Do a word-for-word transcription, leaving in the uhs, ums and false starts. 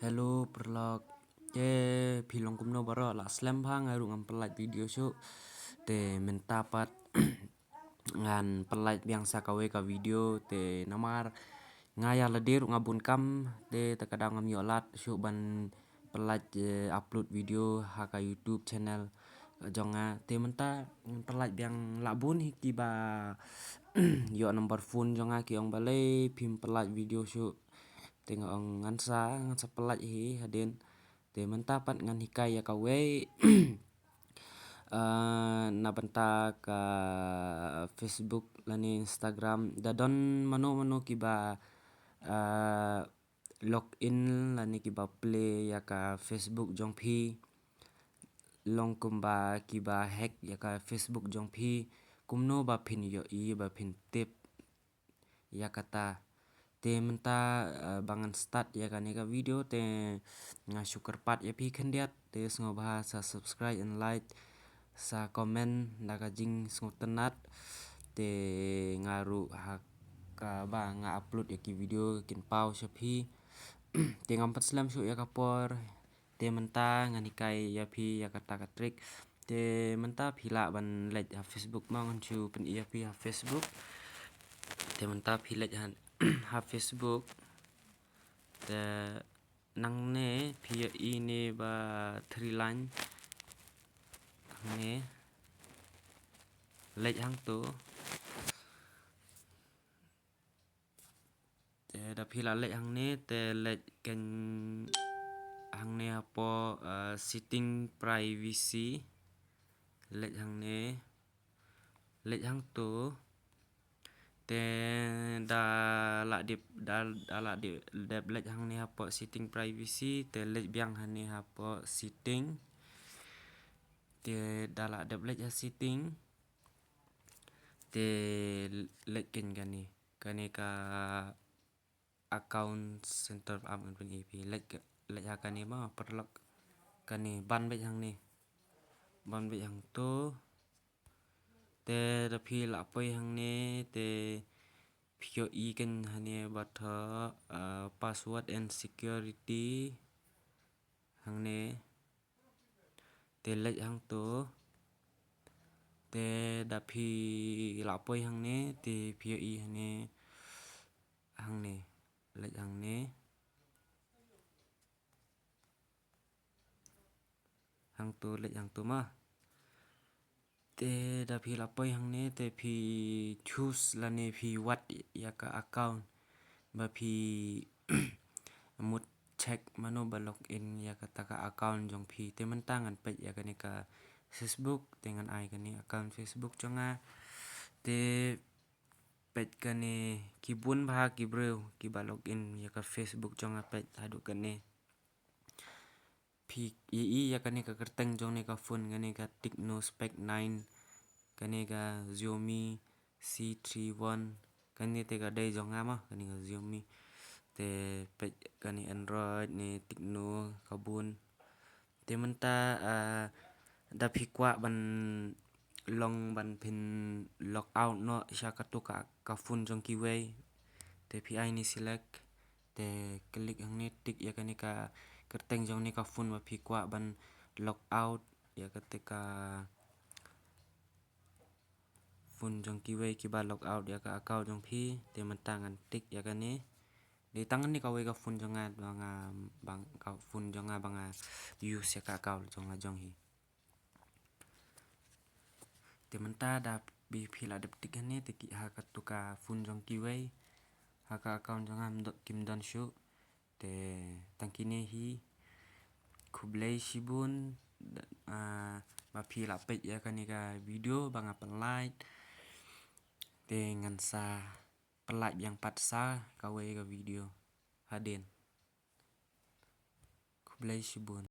Hello paralok. Te phi long kumno baroh, lah slem bha? Nga ruh ngam pynlait video shuh. Te mynta pat ngan pynlait biang sa kawei ka video, te namar nga ïa lade ruh nga bun kam, te ta ka daw ngam ïoh lad shuh ban pynlait, eh, upload video ha ka YouTube channel jong nga. Te mynta ngan pynlait biang, lah bun hi kiba ïoh number phone jong nga, ki ong balei phim pynlait video shuh. Te nga ong ngan sa, ngan sa pynlait hi hadien. Te mynta pat ngan hikai ïa kawei, eh, na bynta ka Facebook lane Instagram. Da don mano mano kiba, eh, log in lane kiba play ïa ka Facebook jong phi, long kumba kiba hack ïa ka Facebook jong phi, kumno ba phin ïohi, ba phin tip ïa kata. Te mynta, eh, ba ngan start ïa kane ka video, te nga shu kyrpad ïa phi khyndiat, te sngewbha sa subscribe and like, sa comment da ka jingsngewtynnat. Te nga ruh ha kaba nga upload ïa ki video kin paw sha phi. Te ngam pat slem shuh ïa ka por. Te mynta ngan hikai ïa phi ïa kata ka trick. Te mynta phi lah ban leit ha Facebook mo, ngan shu pyni ïa phi ha Facebook. Te mynta phi leit ha, ha Facebook. Te nangne phi ïohi ne ba three line. Nangne. Leit hangto. Te da phi la leit hangne, te leit keiñ hangne hapoh, eh, setting privacy. Leit hangne. Leit hangto. Te da la dep, da, da la dep, dep leit hangne hapoh setting privacy, te leit biang hangne hapoh setting. Te da la dep leit ha setting. Te leit keiñ kane. Kane ka account center of app ngan pyni ïa phi. Leit ka, leit ha kane mo paralok. Kane ban beit hangne. Ban beit hangto. Te da phi la poi hangne, te phi ïohi keiñ hangne ba thoh, uh, password and security. Hangne. Te leit hangto. Te da phi la poi hangne, te phi ïohi hangne. Hangne. Leit hangne. Hangto, leit hangto mo. Te da phi la poi hangne, te phi choose lane phi wad ïa ka account ba phi mut check mano ba log in ïa kata ka account jong phi. Te mynta ngan peit ïa kane ka Facebook, te ngan ai kane account Facebook jong nga. Te peit kane, ki bun bha ki briew kiba log in ïa ka Facebook jong nga, peit haduh kane. Phi ïohi ïa kane ka kyrteng jong ne ka phone, kane ka Tecno Spark nine, kane ka Xiaomi C three one, kane te ka dei jong nga mo, kane ka Xiaomi. Te peit kane Android ne Tecno ka bun. Te mynta, ah, da phi kwah ban long ban phin log out noh sha katu ka, ka phone jong kiwei. Te phi ai ne select. Te click hangne, tick ïa kane ka kyrteng jong ne ka phone ba phi kwah ban log out ïa kata ka phone jong kiwei kiba log out ïa ka account jong phi. Te mynta ngan tick ïa kane. Dei tang kane kawei ka phone jong nga, ba nga, ba ka phone jong nga ba nga use ïa ka account jong nga jong hi. Te mynta da phi, phi la dep tick hangne, te ki ha katu ka phone jong kiwei, ha ka account jong nga kim don shuh. Te tang kine hi. Khublei shibun, ah, ba phi la peit ïa kane ka video ba nga pynlait. Te ngan sa pynlait biang pat sa kawei ka video hadien. Khublei shibun.